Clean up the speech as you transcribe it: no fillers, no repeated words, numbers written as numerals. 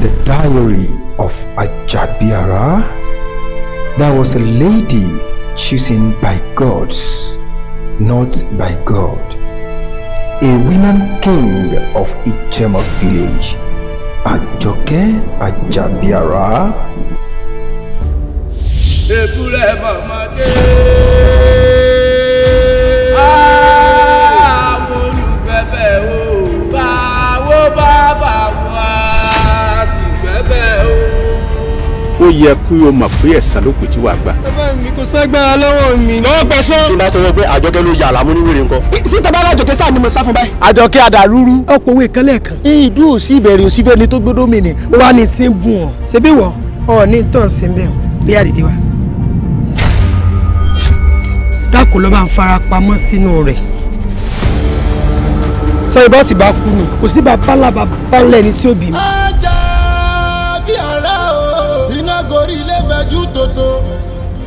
In the diary of Ajabiara, there was a lady chosen by gods, not by God. A woman king of Ijemo village, Ajoke Ajabiara. Èbúrẹ́ mọ̀mọ́dé. Àwọn olùgbẹ́bẹ̀ o, báwo bá bá wá sí gbẹ́bẹ̀ o. Ó yẹ kí o mọ̀ pé ẹ̀san ló kù tí wàá gbà. Bàbá mi, kò ságbára lọ́wọ́ mi. Lọ́wọ́ gbẹ̀sán. Tí n bá sọ wọ́n pé Àjọkẹ́ ló ya àlàmú ní wèrè ńkọ́? Sí tọ́ba alájọkẹ́ sáà ni mo sá fún báyìí. Àjọkẹ́ àdàrúrú. Ọ̀pọ̀ òwe kan lẹ́ẹ̀kan. Ìdú òsì ìbẹ̀rẹ̀ òsì fẹ́ni tó gbódó mi ni. Ó wá ní tí ń bùn ọ́, ṣebí wọ́ ọ ní tó ń sin bẹ́ẹ̀ bí àdìdí wa. Dákun, ló bá ń fara pamọ́ sínú rẹ̀. Sọ ìbọn tí bá kú nù, kò sí bàbá ńlá bàbá ńlá ẹni tí ó bí mi. Ajá bí ara o, iná gorí ilé fẹjú tòtò.